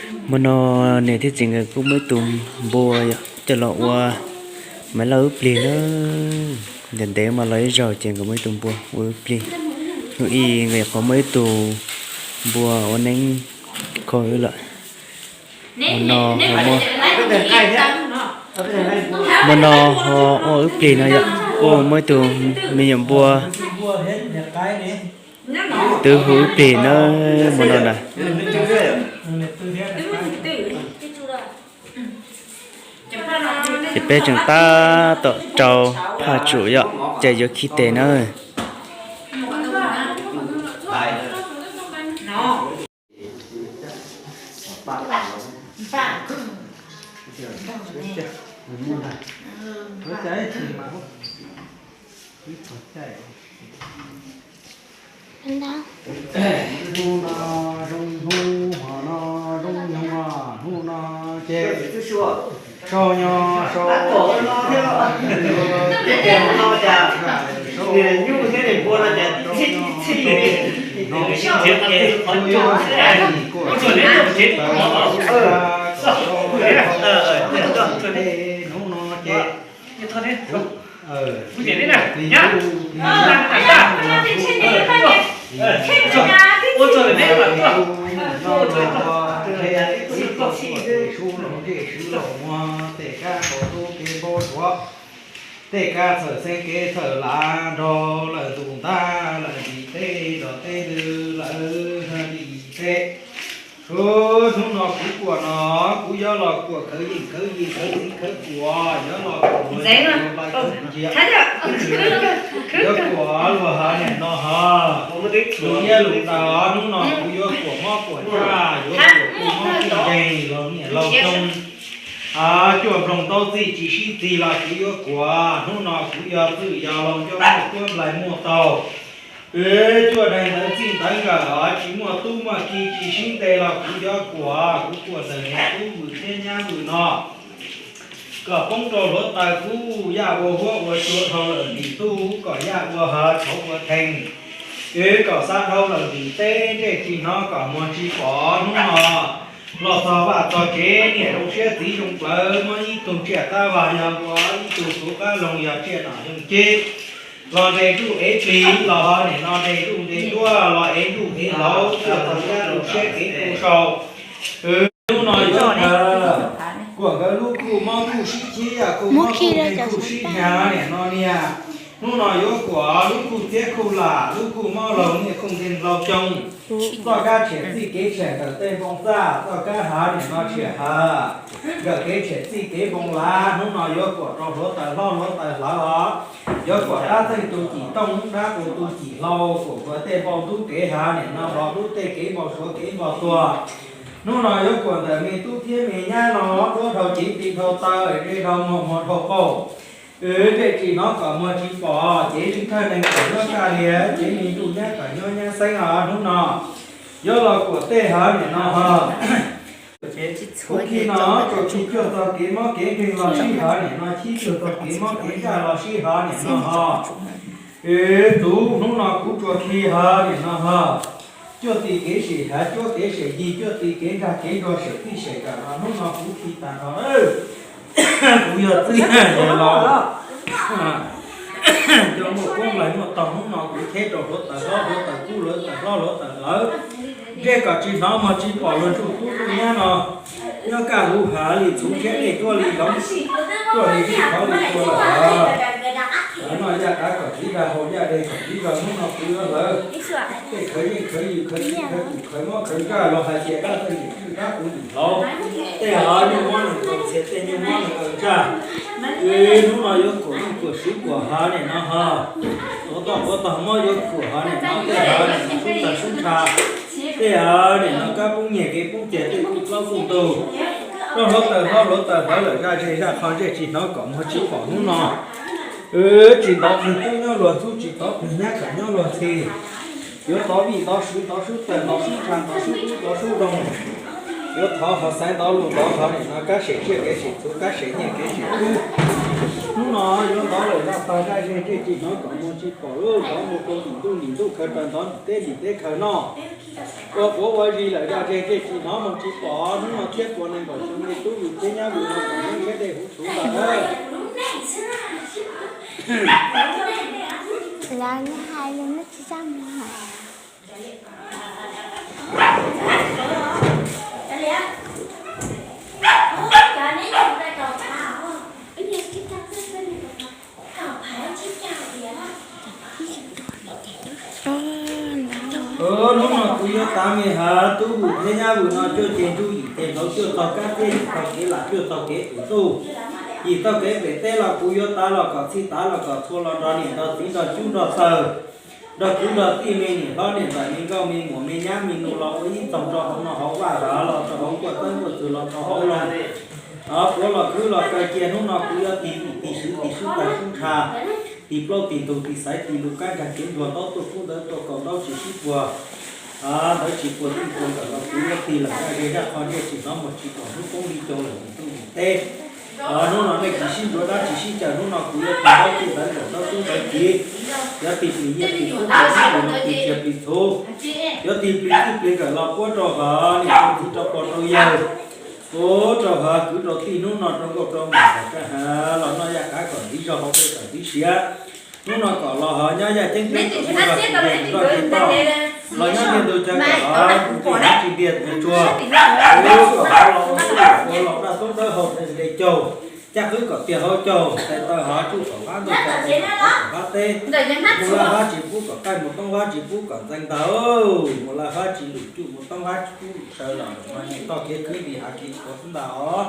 Hmo no niam thiab txiv nkawd kuj muaj ib tug npua yom, coj los ua maiv laj wb plig na. Ntev ntev mas los ib zaug ces nkawd muaj ib tug npua ua wb plig. Hnub ib nkawd nyuam qhuav muaj ib tug npua ua neeb kho wb lawm. Hmo no ho muaj, hmo no ho ua wb plig no yom, kuj muaj ib tug me nyuam npua twb hu wb plig na hmo no na. Ces peb tseem tab tom rau phaj tsum yom, ces yuav khi tes na. Hnub no zoo hnub, hmo no zoo hmo, hnub no ces sau nyo sau, sau nyo, hnub no ces tej kab txhawm xeeb kev txhawm lav nrog lawm ntus ntag, lawm ntim teb nrog teb ntws lawm ntim teb. Hnub no kuv kuam no, kuv yuav los kuam khawv yeej khawv yim khawv txiv khawv kuam, yuav los kuam luag nplaig khawv ncias, yuav kuam luag hav niam no hav, lus iab lus ntawd. Hnub no kuv yuav kuam mob kuam ntsaj, yuav kuam kuj mob kuj nkeeg, laug niam laug xyoo, cuaj nploog ntaub txij tsis sib txig los kuv yuav kuam. Hnub no kuv yog txwj yog laug coj muaj tuab nplaig muaj taug, cuaj daim ntawv txij ntawv nkawm tsis muaj tub muaj ki tsis sib ntes los kuv yuav kuam. Kuv kuam ntawm niam tub vwm thiab nyab vwm no kom poob rau hluav taws kub, yaj ua huab ua cua dhau lawm ntim tub, kom yaj ua hav tshauv ua theej, kom xav dhau lawm ntim teb, ntsej tsis hnov kom muag tsis pom. Hnub no los txog vaj txog tsev, niam zoo siab txiv zoo plawv, muab ib tug tsiaj tab vag yog npua, ib tug tuv qab loog yog tsiaj nom yoog ceb, los nres nruj ev plig los ho niam no nres nruj nres duaj los ev nruj ev hlauv, tuaj txog kab tu siab kev tu sau. Hnub no yuav kuam nkawd lub khuj mob khuj sib chib, yaj khuj mob khuj nkeeg khuj sib hnyav niam no niag. Hnub no yuav kuam lub khuj txiab khuj lam, lub khuj mob laug niaj khuj nkeeg laug xyoo. Txoj kab tshiam txij kev tshiam ntawm tej npoo txaj, txoj kab hav niam no tshiam hav, nkawm kev tshiam txij kev npoo lav. Hnub no yuav kuam rau hluav taws hlob hluav taws hlawv os. Yuav kuam dab txeeg tu cim tooj, dab qus tu cim hlau, kuam hluav tej npau ntub kev hav niam no hlo lub tej kev npau suav kev npau tuag. Hnub no yuav kuam ntawm me tub thiab me nyab no duab dhau cev ti dhau taw, zej dhau muag muag dhau pauj. Ntsej tsis hnov kom muag tsis pom, cev lwj thawj neeg kom nyob kaj liag, cev me ntuj nyab kom nyob nyab xeeb os. Hnub no yuav los kuam tej hav niam no ho. Kuv khi no tsuas khi cuag txog kev mob kev nkeeg los sib hav niam no, chib cuag txog kev mob kev ntsaj los sib hav niam no ho. Txuv hnub no kuv tsuas khi hav niam no ho. Cuaj tim kev sem hav, cuaj kev sem yig, cuaj tim kev ntsaj kev nrog sem txij sem nkawm no, hnub no kuv khi tag nrho. Kuv yog txwj yog laug, coj muaj tuab nplaig muaj taug, hnub no kuv cheb rau hluav taws hlob hluav taws kub, hluav taws hlob hluav taws hlawv. Ntsej kom tsis hnov muag tsis pom, luag ntsuj tub ntsuj nyab no nyob kaj lub hav li txhuv thiab dej tuaj li zoov, tuaj li tib qhov li tua lawm. Hnub no yaj dab kom tib dag hau, yaj deg kom tib zog, hnub no kuv yuav hlawv tej khawv yeej khawv yim khawv txiv khawv tus khawv mob khawv ntsaj los hais tias dab txeeg yim tswj dab qus yim hlauv, tej hav nyuj mob nees nkaum txhias, tej nyuj mob nees nkaum ntsaj. Hnub no yuav kuam nyuj kuam swv kuam hav niam no ho. Tuav toj tuav tog mob yuav kuam hav niam no, tej hav niam no sub tag sub ntsha, tej hav niam no kab poob nyiag kev poob ceg, tej kuj plaub kuj ntug. Roj hluav taws hlob hluav taws hlawv lawm, zaj zej zaj qho ntsej tsis hnov kom muag tsis pom hnub no. Tsis ntov plig tub nyob luag ntxhub, tsis ntov plig nyab kom nyob luag ntxhi. Yuav ntov vij ntov sub, ntov sub taws, ntov sub ntsha, ntov sub ub ntov sub doog. Yuav thov ho xaiv ntov lus ntov hav niam no, kab sem tsiaj kev sem txhu, kab sem nyiaj kev sem kub. Hnub no yuav ntov lawm zaj tag zaj zej ntsej tsis hnov kom muag tsis pom, ntov mus rau ntim ntuj ntim ntuj khaws raws, ntov ntim teb ntim teb khaws noj. Ua puav ua zis lawm, zaj tseg tej tsis hnov mus tsis pom, hnub no thiab puav leej nkaum xyoo li tub Vwm thiab nyab Vwm no kom neeb siab dej huv txhuv ntag. Lawv hais li no tsis txaj muag. Hnub no kuv yuav tav me hav tub Vwm thiab nyab Vwm no cuaj ces ntsuj yim ces hlauv cuaj txog kab txiab, yim txog kev lam cuaj txog kev pem ntuj, yim txog kev pem teb los kuv yuav tav los kom txhij tav los kom txhua los nrog niam nrog txiv nrog cub nrog taws, nrog kwv nrog tij me niam hlob niam ntxawm me nkauj me muam me nyab me nus los ua ib txoog rau hauv no hauv vaj los rau hauv nkuaj txeeb nkuaj txwv los rau hauv los. Puav los khwb los kaw cia hnub no kuv yuav tig vim tig swv tig swb taw swb ntsha, tig plaub tig ntug tig xaiv tig lus kab ntsag kev ntuag ntaub tuaj kub ntawd tuaj kaus ntaub tsis sib puag. Ntawd tsis puag tij puag nkawm los kuv yuav tig lawm zaj zej zaj qho ntsej tsis hnov mus tsis pom hnub poob li cau lawm mus tub mus teb. Hnub no nej tsis sib ntsuav dab tsis sib caw hnub no kuv yuav tig ntaub tij ntawd nkawm ntaub tub ntawd tiv. Yuav tig plis nyiaj plis kub plis kub plis no plis txiag plis txhuv. Yuav tig plis txij plis nkawm los puab rau hov niam rau txiv rau pog rau yawg. Puab rau hov kwv rau tij hnub no rau nkauj rau muam kom kaj hav los noj yaj qab kom ntxiv zog hauv peb kom ntxiv siav. Hnub no kom los hov nyob yaj ceeb ceeb kom muaj zog tsis ntev nroj tsis toj, los nyob ntiag ntug chaw kom hov tsis ntiag tsuag, kom hov los ua los daj toob dawb hau nte caug, caj qwb kom tiag hauv caug, tes taw hov tsuj kom qab ntug cav tes kom qab teb. Mus laj hab tsis pub kom qaij, mus toob hab tsis pub kom ntxeev ntag. Mus laj hab tsis lwm cuj, mus toob hab tsis pub lwm saw los mus toj kev khwb li hav kev tshuav xwb ntag os.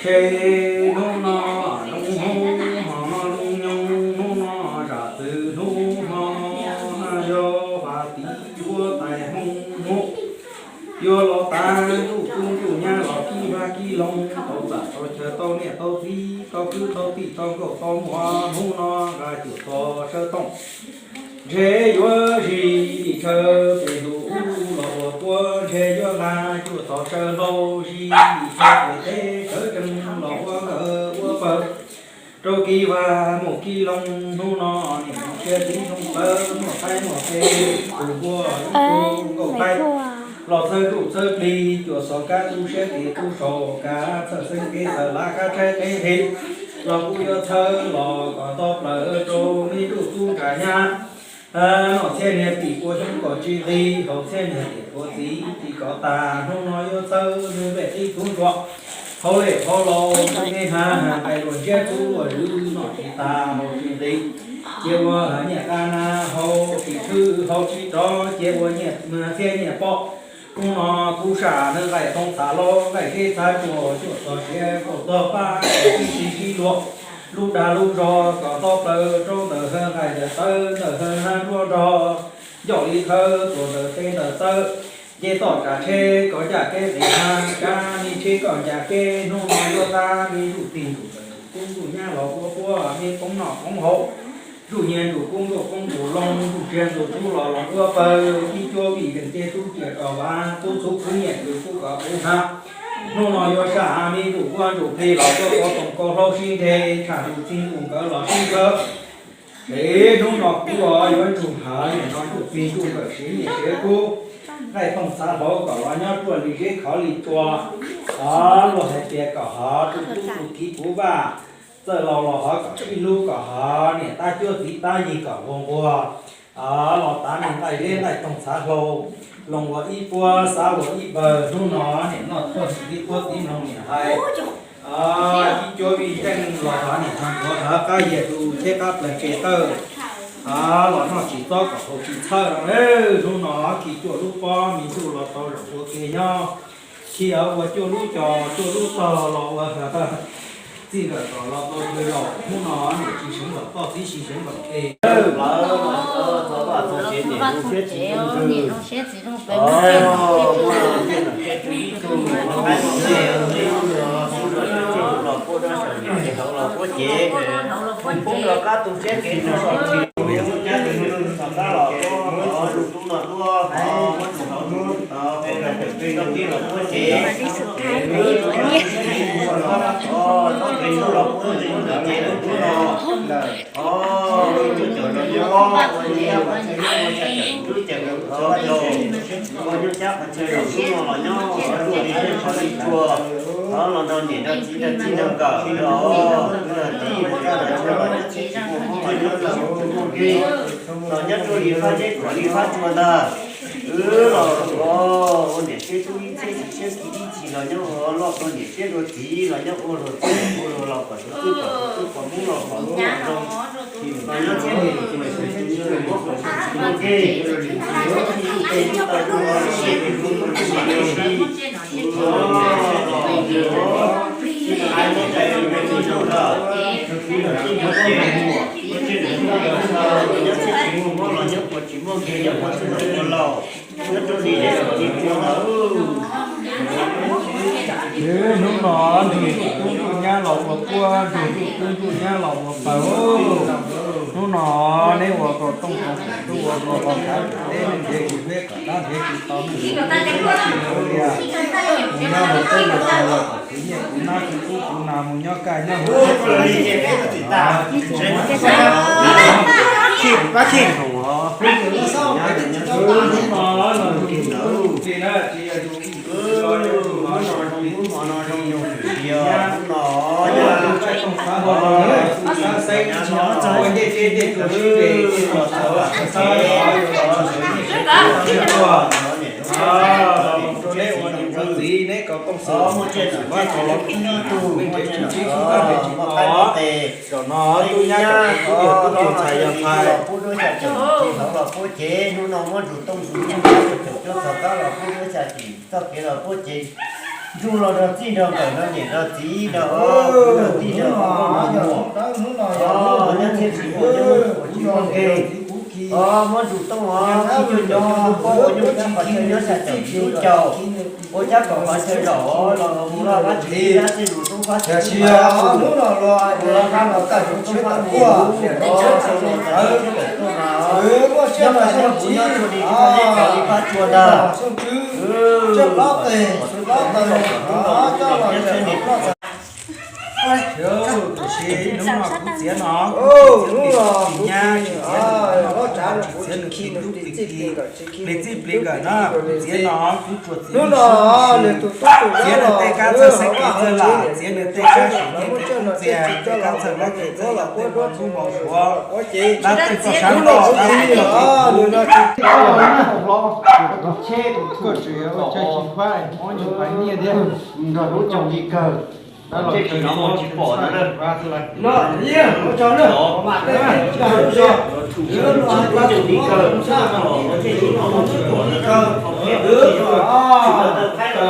Ces hnub no zoo hnub hmo no lub nyoog hnub no zam txwv hnub hmo no yog vas tiv yuav tais hmoo hnub yuav los tav ntuj kub ntuj nyab los kib vaj kib loog tau txam tau chaw tau niam tau txiv tau kwv tau tij tau nkauj tau muam hnub no nqa cuam txog sawv tooj. Ntshe yuav zis lim tshaw pem lug ub los ua puab, ntshe yuav nqa cuam txog sawv hlau zis lim tshaw pem teb sawv tsees los ua nkawm ua pawg. Rau kib vaj mus kib loog hnub no niam mus siab txiv zoo txawv muaj qaib muaj qe, tus npua tus nkauj qaib los txhawb ntuj txhawb plig, cuam xov kab tu siab kev tu saum kav, txhawj xeeb kev txhawj lav kab tshaib qev nqhis, los kuj yuav txhawb los kom tau plaws rau me ntuj tub ntsag nyab. Noj txhiab niag tim pua xyoob kom tsis nqig, haus txhiab niag tim pua txiv tsis kom tas, hnub no yuav txhawb nws npej qib tub nruas, hauv lej hauv laus nws nqis hnav hnav nqaij luag ntsiab tub luag zwm, noj tsis tas haus tsis nqis, cia ua nyiaj qab na haus tsis tshwj haus tsis rov, cia ua nyiaj txhiab nyiaj poj. Hnub no kuv sam nws nqaij tooj txhav hlau nqaij zeb txhav tsuas cuam txog siav kaum txog pab kom sib sib sib luag, lub dag lub zog kom tau plaws rau ntawm hawv nqaij ntawm tawv ntawm hawv nab nruab nrog, ncauj li thawb tuam ntawm teb ntawm txawb, nce toj tsam tsheb kom ncaj kev nqis hnav, kab me tsheb kom ncaj kev, hnub no yuav tab me ntuj txij ntuj ntawm ntuj kub ntuj nyab los ua puab me poob noj poob haus, ntuj nyiag ntuj kub ntuj qoob ntuj loo, ntuj tsiag ntuj txhuv los los ua pawg, ib cuab vij zeej ces tub tsiaj rau vas, tub txhuv khwv nyiaj khwv kub kom puv hnav. Hnub no yuav sam me ntuj kuab ntuj plig los tuaj kov toom kov hlau sib nreg, tshaj ntuj txij ntuj nkawd los sib ntsawv. Ces hnub no kuv yuav ntsug hav, nim no ntuj txij ntuj nkawd siav nyiaj siav kub, nqaij tooj txhav hlau kom los nyob ruaj li zeb khov li tsua. Luag hais tias kom hov tu tub tu kiv puv vaj, txawj laus los hov kom sib hlub, kom hov niam tab cuab txiv tab yig kom nquag nquag. Los tav niag nqaij zeb nqaij tooj txhav hlau, loo ua ib puab xav ua ib pawg, hnub no niam noj tuaj txiv puab txiv mloog niam hais. Ib cuab vij zeej los hov niam hov ntxuav hov qab yias tu thiab qab plaws tse tawj. Los noj tsis txob kom haus tsis txhawj no lauj. Hnub no khi cuaj lub pob me ntuj los tau zaum ua ke nyob, khi ua cuaj lub cos cuaj lub tog los ua txij nkawm kom los tau zaum, hnub no niam tsis seev npaum toj txiv tsis seev npaum ke. Vaj txuj cev, niam zoo siab txiv zoo pem, los puab rab sawm niam txiv hauv los puab cev, poob rov qab tu siab kev rau tsis, yog muaj cab tus neeg rov qab los, tus tub no tuaj, muab tus hauv tus tau, peb los tseem peb rau tij los puab cev, tsob kev tsuj los puab cev tus tub no. Os, ib tsob cov no nyob ua nyob qhov chaw nyob ua chaw cawm ntuj cawm nkaus qhov yog ua nyob cab qhov chaw zaum hnub no los nyob ua luaj li tej qhov li tsuas, thov los nrog niam nrog txiv nrog txij nrog nkawm los tij mus txaj los tshua los nyob txij tsis muaj mob los nyob txaj muaj nkeeg, los nyob rau li fab zeb khuam li fab tsua ntag. Wb los ua niam seb tub ib txhiab txiv seb kiv ib txhis los nyob ua loj rau niam seb rau txiv los nyob ua luag txij ua luag los kom tus txwj kom tus txwj kom mub los kom mub los zoo. Los nyob txhiab niam txiv muab kom tsis muaj nkeeg, txij tus tes txij taw rau los siab tus tus tus tus tus tus Nyob txij tsis muaj mob los nyob puas tsis muaj nkeeg, nyob puas txwj los puas laus, nyob rau li zeb los li tsuas ntag. Hnub no nrug tub nrug nyab los ua puab, nrug tub nrug nyab los ua paws. Hnub no neb ua kom tooj toom, neb ua kom los kav teb, neb nrhiav kuv peb kom dab nrhiav kuv tau, neb ua li kuv nyob ua teb ua chaw los kom kuv nyiaj kuv nab kuv kub kuv nas mus nyob kaj nyob huv. Rau neb ua niam ua txiv neb kom tooj xwm vaj tog los tub nyob tug, neb nrhiav tsis txhib tub nrhiav tsis tau. Zaum no tub nyab kom tub yog tub, tub ntxhais yog ntxhais. Puab duab xya caum tsis hauv los puab cev, hnub no muab ntsuj tooj ntsuj nyab caum cuaj txog qab los puab duab xya tsis txoj kev los puab cev. Nrug los nrog txij nrog nkawm nrog niam nrog txiv nrog ob nrog tij nrog muam, nyob txhiab tsis muaj nyob puas tsis muaj nkeeg. Muab ntsuj tooj os, txij cuaj caum cuaj tub pob ua nyuj cab qhov chaw nyob xya caum tsis tub caum, ua cab kom qhov chaw zaum los mus loj qab tsis dab txij mus tub qab tsis dab txij mus loj qab los kaj mus tub qab tsis mus tub qab tsis tub mas, nyob mas nyob kuv nyob tsuas li tsis tau nyob tau li qab tsuas ntag. Hnub no kuv txiav no, kuv txiav tsis txiav nws txiv tub txiv ki, plis txij plis nkawm no, kuv txiav no kuv tsuas txiav nws tub txiav nws tej kab txawj xeeb kev txawj lam, txiav nws tej kab sim nyiaj kev kub txiag, tej kab txawj lob kev txawj yau tej npau ntub npau suav, dab tej txoj sab tod dab tej txoj kev txawj. Koj tseem ua chaw tsis khuab, mob nyuag pais nyiaj thiab. Nrog lub caug li kawg, dab los tsis pom no. Lub no, lub no,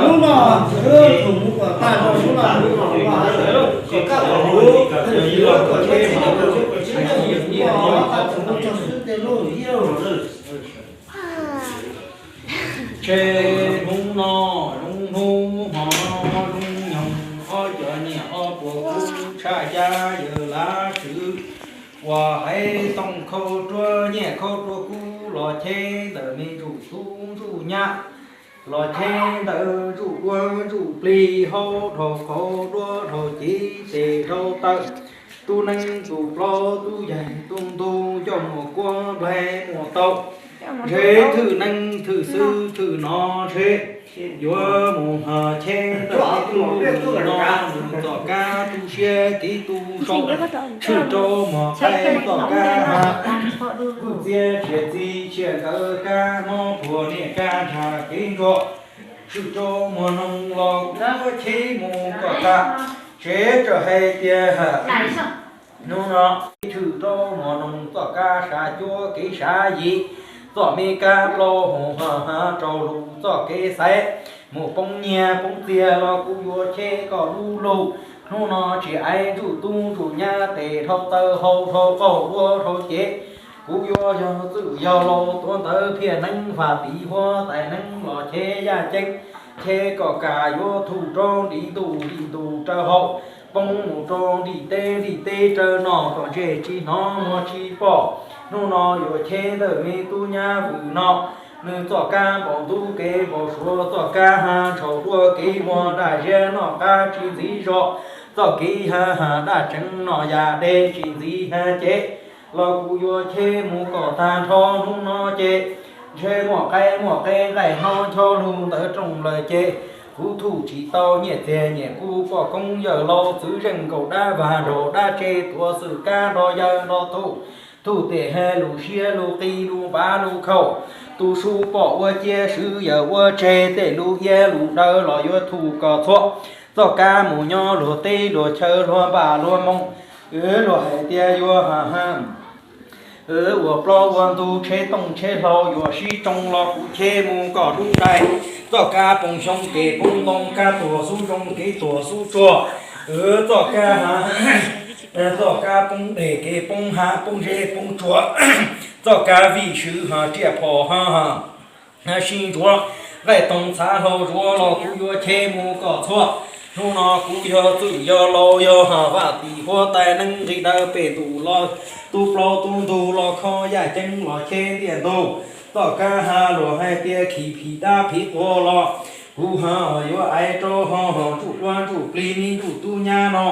lub no, Tshe hnub no zoo hnub hmo no zoo nyoog, ob cov nyiaj ob puas kub tshaj yaj yawg Lav Tswv uas haiv tooj khau ruab nyiaj khau ruab kub los cheb ntawm me ntsuj tub ntsuj nyab, los cheb ntawm ntsuj duab ntsuj plig, hau dhau qau duab dhau cev tes dhau taw, tub neeb tub plaub tub yaig tub ntug, coj muas kuab nplaig muas tau, ntshe thwm neeg thwm xwb thwm no ntshe yuav mus cheb ntawm tub no mus txoj kab tu siab kev tu sau, tshwm rau muag qaib txoj kab ha, kuj txiav tshiab txiv tshiab nkawd kab mob puag niam kab ntsha kev ntsuag, tshwm rau muag noog los kuv cheb mus kom tas, tsev tsawm hais tias hnub no tshwm rau muag noog txoj kab sav cuab kev sav yim, txoj me kab plaub hau ha ha rau lus txoj kev xaiv, mus poob nyiaj poob txiag los kuv yuav cheb koj lub lug. Hnub no tsis aiv ntsuj tub ntsuj nyab tes dhau taw hau dhau qaug duab dhau cev, Kuv yuav yog txwj yog laus tuav ntawv phiaj neeb, vam tiv huab tais neeb los cheb yaj ceeb, cheb kom kam yuav thuj rau ntiv ntuj ntim ntus raws hauv, poob mus rau ntim teb ntim teb raws no kom ntsej tsis hnov muag tsis pom. Hnub no yuav cheb ntawm me tub nyab vwm no, nws txoj kab npaum ntub kev npaum suav, txoj kab ha ntshaus dua kev muag daj ziab noj qab tsis ntxiv zog, txoj kev ha ha daj tseev noj yam dej tsis ntxiv ha cev. Los kuv yuav cheb mus kom tag nrho hnub no ces, ntshe muaj qaib muaj qeb nqaij hnob ncho lug ntawd rooj lawm ces, kuv thuj tsis tau nyiaj txiag nyiam kuv poj koob yawm laus txwv zeej nkaum dab vag nraug dab tse tuav xwm kab nrog yawg nrog thuj. Thuj tej hais lus siab lus qis lus npav lus khaum, tus sub pom ua cia swv yawm ua tseg, tej lus iab lus daw los yuav thuj kom txhua. Txoj kab mus nyob luag teb luag chaw luag npaj luag moo, luag hais tias yuav ha ha ua plaub ua ntug tsheb tooj tsheb hlau yuav sib tsoo los kuv cheb mus kom dub dais. Txoj kab poob xyoob kev poob ntoo, kab tuag xub zoo kev tuag xub tsuag. Txoj kab ha, txoj kab poob dej kev poob hav poob zeb poob tsuag. Txoj kab vij swv ha riam phom ha sib ntsuav, nqaij toog txhav hlau zuav los kuv yuav cheb mus kom txhua. Hnub no kuv yog txwj yog laus yog ha vaj tim huab tais neeb, nqis daws pem ntuj los tu plaub tu ntug los kho yaj ceeb los cheb ntiaj ntug. Txoj kab ha luag hais tias khis phim dab phim quag los kuv ha yuav aiv rau ho ho ntsuj duab ntsuj plig me ntsuj tub nyab no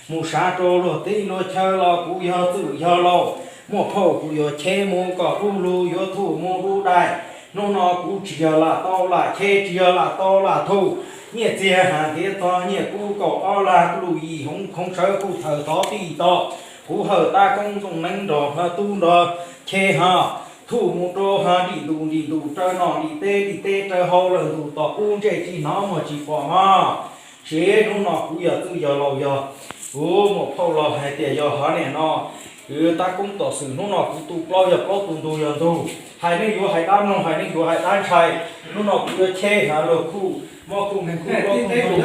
mus sav rau luag teb luag chaw los kuv yog txwj yog laus. Muaj phauj kuv yuav cheb mus kom dub lug yuav thuj mus dub dais. Hnub no kuv tsis yog lam tau lam cheb tsis yog lam tau lam thuj. Nyiaj txiag ha ntiav txog nyiaj kub kaum ob lag lub yim hoov khoov sawv kuj thawm tod tij tod. Kuv hawm tab koob ntxooj neeb nrog hla tub nrog cheb ho thuj mus rau ha nrim ntus nrim ntus raws no nrim teb nrim teb raws hauv lawm ntus tom qub ntsej tsis hnov muag tsis pom mog. Sis hnub no kuv yog txwj yog laus yog kuv muam phauj los hais tias yog hov niam no, kuv tab koob tom xwm hnub no kuv tu plaub yog plaub tu ntug yog ntug, hais neeg yuav hais dab mloog hais neeg yuav hais dab ntshai. Hnub no kuv yuav cheb hnav luag khuj mob khuj neeg khuj plaub tu ntug.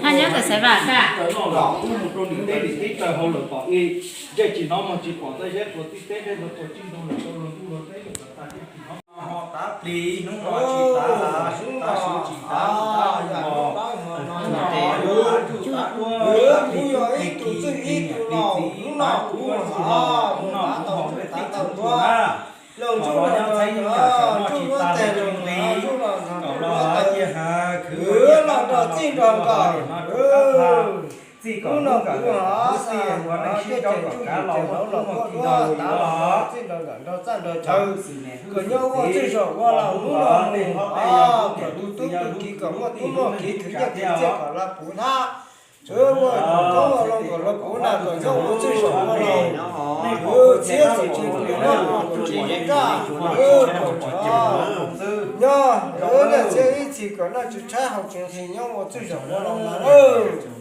Nyob tawm xaiv vam, mus rau nrim teb nrim teb raws hauv lawm tom ib, ntsej tsis hnov muag tsis pom, txaij zeb quas txij teb zeb ntug quas txij ntug lawm rau luag ntuj luag teb lawm tom tas ntsej tsis hnov. Ho tav plig hnub no tsis tav, tav su tsis tav, tav ub los hnub no yuav tav ntsuj tav duab tav plig tub plig kis plig niam plig txiv tav ub los hnub no kuv haus lub teb txhua txhua na. Kom los nyob txheeb yam kom muaj tsis tag lub tsev nqi, kom los cia ha khwv los nrog txij nrog nkawm no rub qab tag, txij kom lub kom lwm txij ua neej sib nrau kom kav los muaj tub muaj ki nrog lus yuav ho. Kom nyob ua txwj zaum ua laus hnub no mus ho, kom tus tub tus kiv kom muaj tub muaj kiv, khwv nyiaj khwv txiaj kom laj puv thab. Txawm muaj tus tub ua loo kom laj puv na, kom nyob ua txwj zaum ua laus. Txiab txim tsis tus nyob ua tus tsis nyob raj, nyob ua txiab ib txhis kom noj tsis tshaib haus tsis nqhis, nyob ua txwj zaum ua laus mas.